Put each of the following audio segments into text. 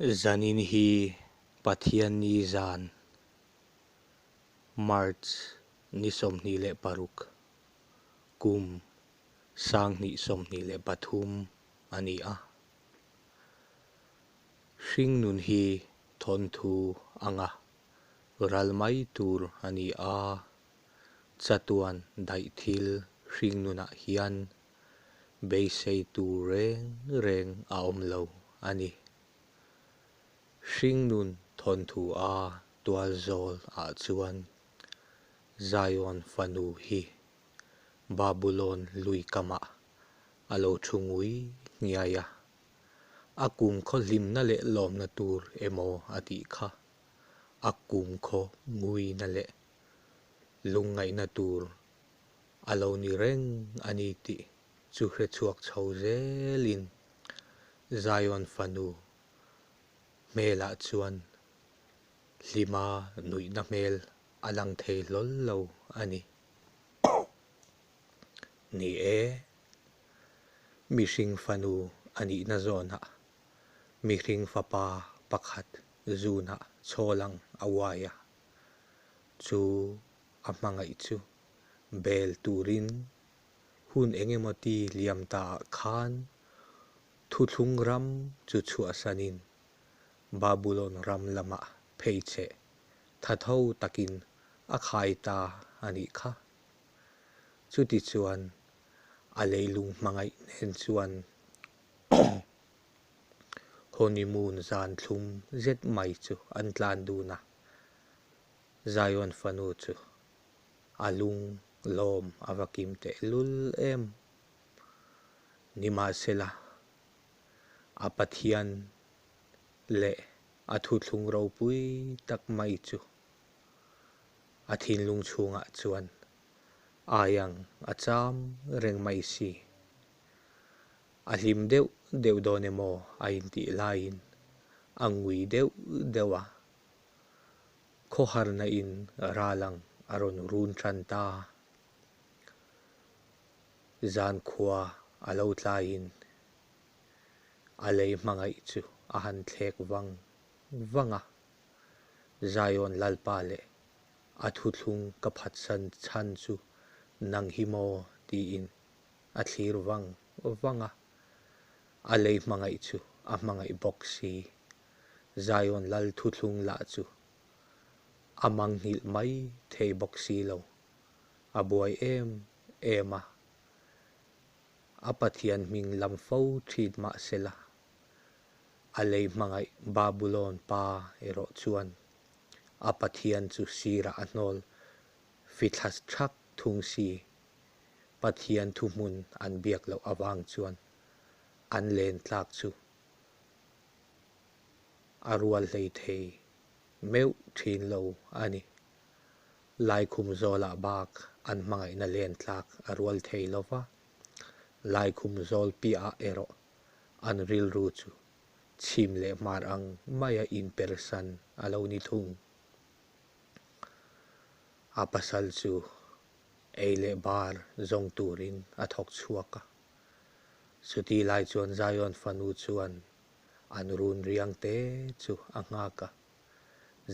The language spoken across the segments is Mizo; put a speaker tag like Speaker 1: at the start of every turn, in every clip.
Speaker 1: Zanin hi Pathianni zan, March ni 26, kum 2023 a ni a. Hringnun hi thawnthu anga ral mai tur a ni a, chatuan daih thil hringnunah hian beisei tur reng reng a awm lo a ni. Hringnun thawnthu a tualzawl ah chuan Zion fanu hi Babulon lui kamah a lo thu ngui nghiai a, a kumkhaw hlimna leh lawmna tur emaw a tih kha a kumkhaw nguina leh lungngaihna tur a lo ni reng a ni tih chu hre chhuak chho zelin Zion fanu hmelah chuan hlima nuihna hmel a lang thei hlawl lo a ni. Ni e, mihring fanu a nihna zawnah mihring fapa pakhat zunah chhawlang a uai a, chu a hmangaih chu bel turin hun engemawti liam taah khan Thuthlung ram chu chhuahsanin Babulon ram lamah pheichheh thatho takin a khai ta a nih kha. Chutichuan a leilung hmangaih nen chuan honeymoon zan thlum zet mai chu an tlan dun a, Zion fanu chu a lung lawm a va kim tehlul em! Nimahsela, a Pathian leh a thuthlung ropui tak mai chu a thinlung chhungah chuan aiang a cham reng mai si. A hlim deuh deuh dawn emaw a intih laiin a ngui deuh deuh a, khawharna in ralang a rawn run tan ta. Zankhua a lo tlaiin a lei hmangaih chu a han thlek vang vang a, Zion Lalpa leh a thuthlung ka phatsan chhan chu nang hi maw tiin a thlir vang vang a, a lei hmangaih chu a hmangaih bawk si. Zion Lal thuthlung lah chu a mangnghilh mai thei bawk si lo. A buai em em a, a Pathian hming lam fo thin mah sela, a lei hmangaih Babulon pa erawh chuan a Pathian chu sirah a hnawl fithla thak thung si. Pathian thuhmun an biak loh avang chuan an len tlak chu a rual hlei thei meuh thin lo a ni. Laikhum zawlah bak an hmangaihna len tlak a rual thei lo va, Laikhum zawl piahah erawh an rilru chu chhim leh hmar ang maia inpersan a lo ni thung. A pasal chu ei leh bar zawng turin a thawk chhuak a. Chuti lai chuan Zion fanu chuan an run riang te chu a nghak a.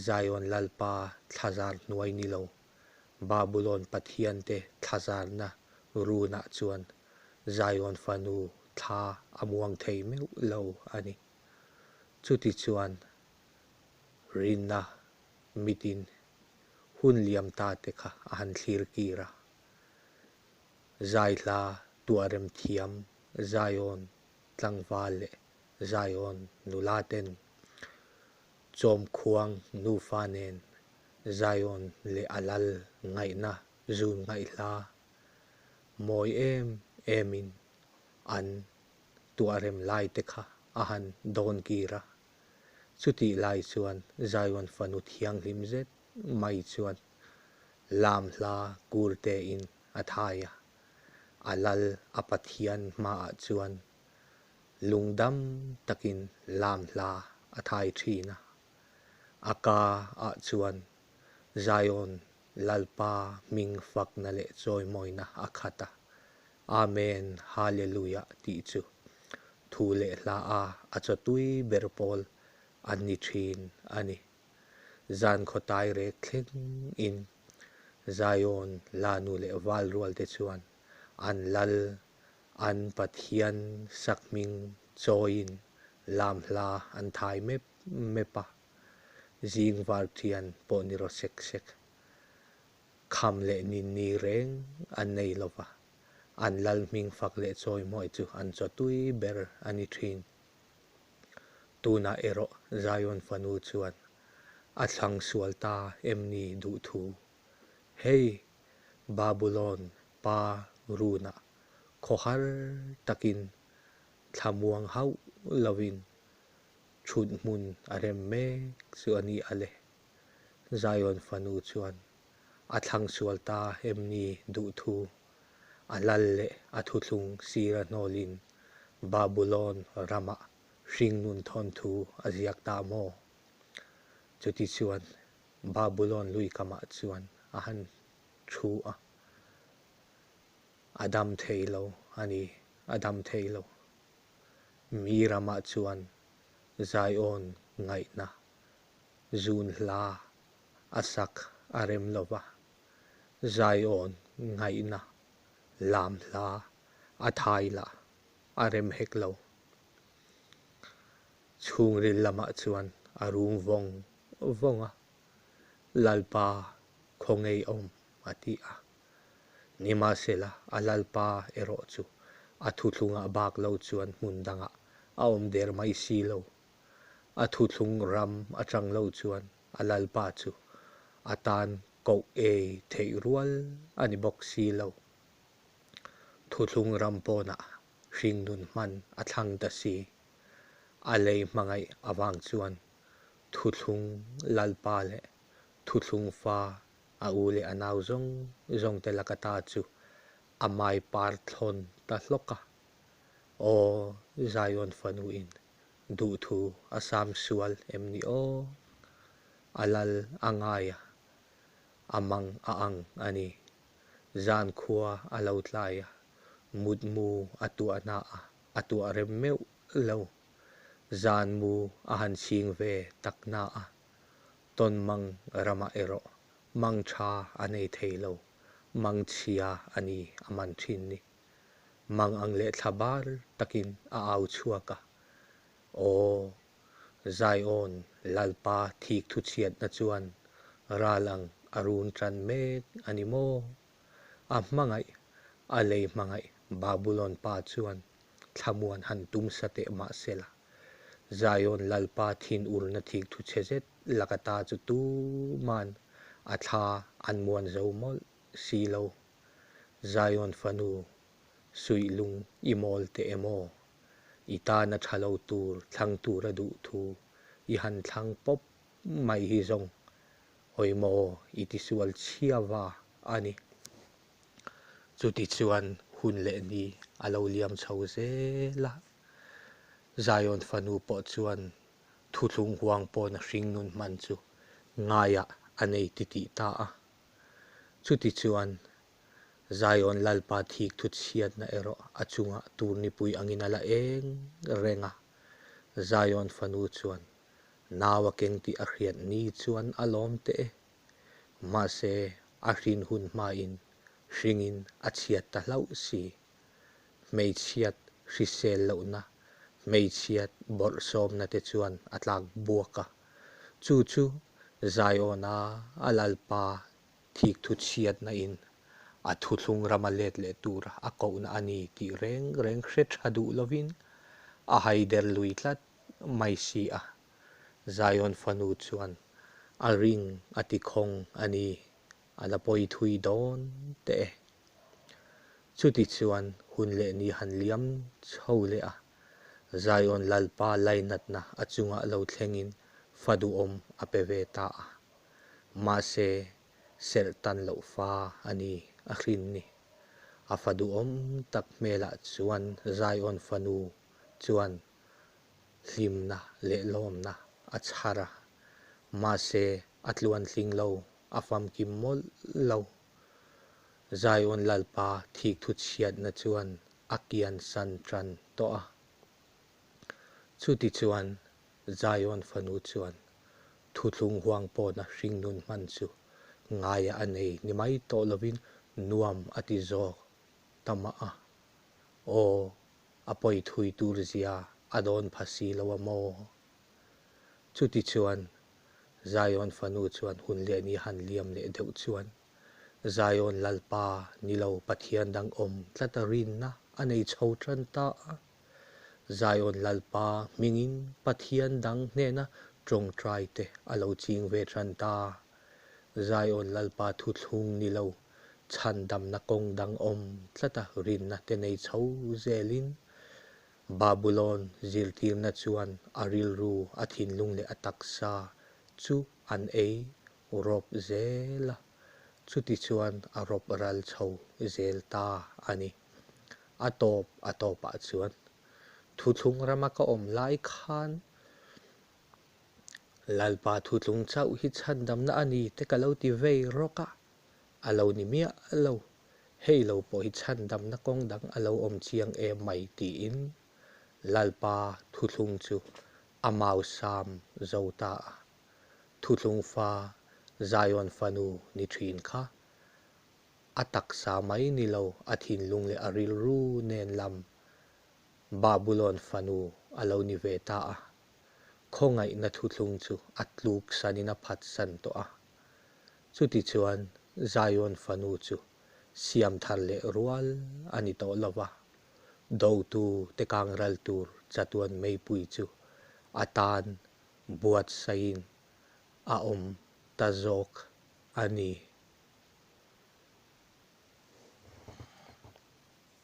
Speaker 1: Zion Lalpa thlazar hnuai ni lo, Babulon pathiante thlazarna runah chuan Zion fanu thla a muang thei meuh lo a ni. Chutichuan, rinna mitin hun liam ta te kha a han thlir kir a. Zaihla tuahrem thiam Zion tlangval leh Zion nula ten Chawmkhuang nufa nen Zion leh a lal ngaihna zun ngaihhla mawi em emin an tuahrem lai te kha a han dawn kir a. Chutih lai chuan Zion fanu thianghlim zet mai chuan lam hla kur tein a thai a, a lal a Pathian hmaah chuan lungdam takin lam hla a thai thin a. A ka ah chuan Zion Lalpa hming fakna leh chawimawina a khat a, Amen, Hallelujah tih chu thu leh hla a a chawtui ber pawl. an ni thin a ni. Zan khawtai rek thleng in Zion Lanu leh Val rual te chuan an lal an Pathian sakhming chawiin lam hla an thai mep mep a, zing vartian pawh ni rawh sek sek. Kham leh nin ni reng an nei lo va, an lal hming fak leh chawimawi chu an chawtui ber a ni thin. Tunah erawh Zion fanu chuan a thlang sual ta em ni duh thu? Hei, Babulon pa runah khawhar takin thlamuang hauh lovin thut hmun a rem mek chu a ni a le. Zion fanu chuan a thlang sual ta em ni duh thu? A lal leh a thuthlung sira hnawlin Babulon ramah hringnun thawnthu a ziak ta maw? Chutichuan Babulon lui kamah chuan a han thu a, a dam thei lo a ni, a dam thei lo. Mi ramah chuan Zion ngaihna zun hla a sak a rem lo va, Zion ngaihna lam hla a thai lah a rem hek lo. Chhungril lamah chuan a rum vawng vawng a, Lalpa khaw ngei awm a ti a. Nimahsela a Lalpa erawh chu a thuthlungah bak lo chuan hmun dangah a awm der mai si lo. A thuthlung ram atang lo chuan a Lalpa chu a tan koh ei theih rual a ni bawk si lo. Thuthlung ram pawnah hringnun hman a thlang ta si. A lei hmangaih avang chuan thuthlung Lalpa leh thuthlung fa a u leh a nau zawng zawng te laka ta chu a mai par thlawn ta hlawk a. Aw Zion fanu in duhthu a sam sual em ni aw? A lal a ngai a, a mang a ang a ni. Zan khua a lo tlai a, mutmu a tuahna a a tuah rem meuh lo. Zan mu a han chhing ve tak na a, tawn mang ramah erawh mang tha a nei thei lo, mang chhia a ni a man thin ni. Mang ang leh thla bar takin a au chhuak a, Aw, Zion Lalpa thik thuchhiatna chuan ral ang a run tan mek a ni maw? A hmangaih, a lei hmangaih Babulon pa chuan thlamuan han tum sa teh mah sela, Zion Lalpa thinurna thik thuchhe zet laka ta chu tuman a thla an muan zo mawlh si lo. Zion fanu, suih lung i mawl teh emaw? I tana tha lo tur thlang tura duh thu i han thlang pawp mai hi zawng hawi maw i tisual chhia va a ni. Chutichuan hun leh ni a lo liam chho zel a, Zion fanu pawh chuan thuthlung huang pawna hringnun hman chu ngaiah a nei titih ta a. Chutichuan Zion Lalpa thik thu chhiatna erawh a chungah turnipui angin a la eng reng a. Zion fanu chuan nau a keng tih a hriat ni chuan a lawm teh e. Mahse, a hrin hun hmain hringin a chhiat ta hlauh si. Hmeichhiat hrisel lohna, hmeichhiat bawrhsawmna te chuan a tlak buak a. Chu chu Zion-a a Lalpa Thikthu chhiatna in a thuthlung rama let leh tura a kohna a ni tih reng reng hre tha duh lovin a haider lui tlat mai si a. Zion fanu chuan a ring a ti khawng a ni, a la pawi thui dawn teh e. Chuti chuan hun leh ni han liam chho leh a, Zion Lalpa lainatna a chungah lo thlengin fa duhawm a pe ve ta a. Mahse, serh tan loh fa a ni a hrin ni. A fa duhawm tak hmelah chuan Zion fanu chuan hlimna leh lawmna a chhar a. Mahse, a tluantling lo, a famkim mawlh lo. Zion Lalpa thikthu chhiatna chuan a kiansan tan tawh a. Chutichuan. Zion fanu chuan thuthlung huang pawna hringnun hman chu ngaia a nei ni mai tawh lovin nuam a ti zawk ta mah a. Aw, a pawi thui tur zia a dawn pha si lo a maw? Chutichuan, Zion fanu chuan hun leh ni han liam leh deuh chuan Zion Lalpa ni lo Pathian dang awm tlata rinna a nei chho tan ta a. Zion Lalpa hmingin Pathian dang hnena tawngtai te a lo ching ve tan ta. Zion Lalpa thuthlung ni lo chhandamna kawng dang awm tlata rinna te nei chho zelin Babulon zirtirna chuan a rilru, a thinlung leh a taksa chu an ei rawp zel a, chutichuan a rawp ral chho zel ta a ni. A tawp a tawpah chuan thuthlung rama ka awm lai khan Lalpa thuthlung chauh hi chhandamna a ni te ka lo ti vei rawk a, a lo ni miah lo. Hei lo pawh hi chhandamna kawng dang a lo awm chiang em mai tiin Lalpa thuthlung chu a mausam zo ta a. Thuthlung fa Zion fanu ni thin kha a taksa mai ni lo a thinlung leh a rilru nen lam Babulon fanu a lo ni ve ta a. Khawngaihna thuthlung chu a tluk sanin a phatsan tawh a. Chutichuan Zion fanu chu siam thar leh rual a ni tawh lo va, dotu te kang ral tur chatuan meipui chu a tan buatsaihin a awm ta zawk a ni.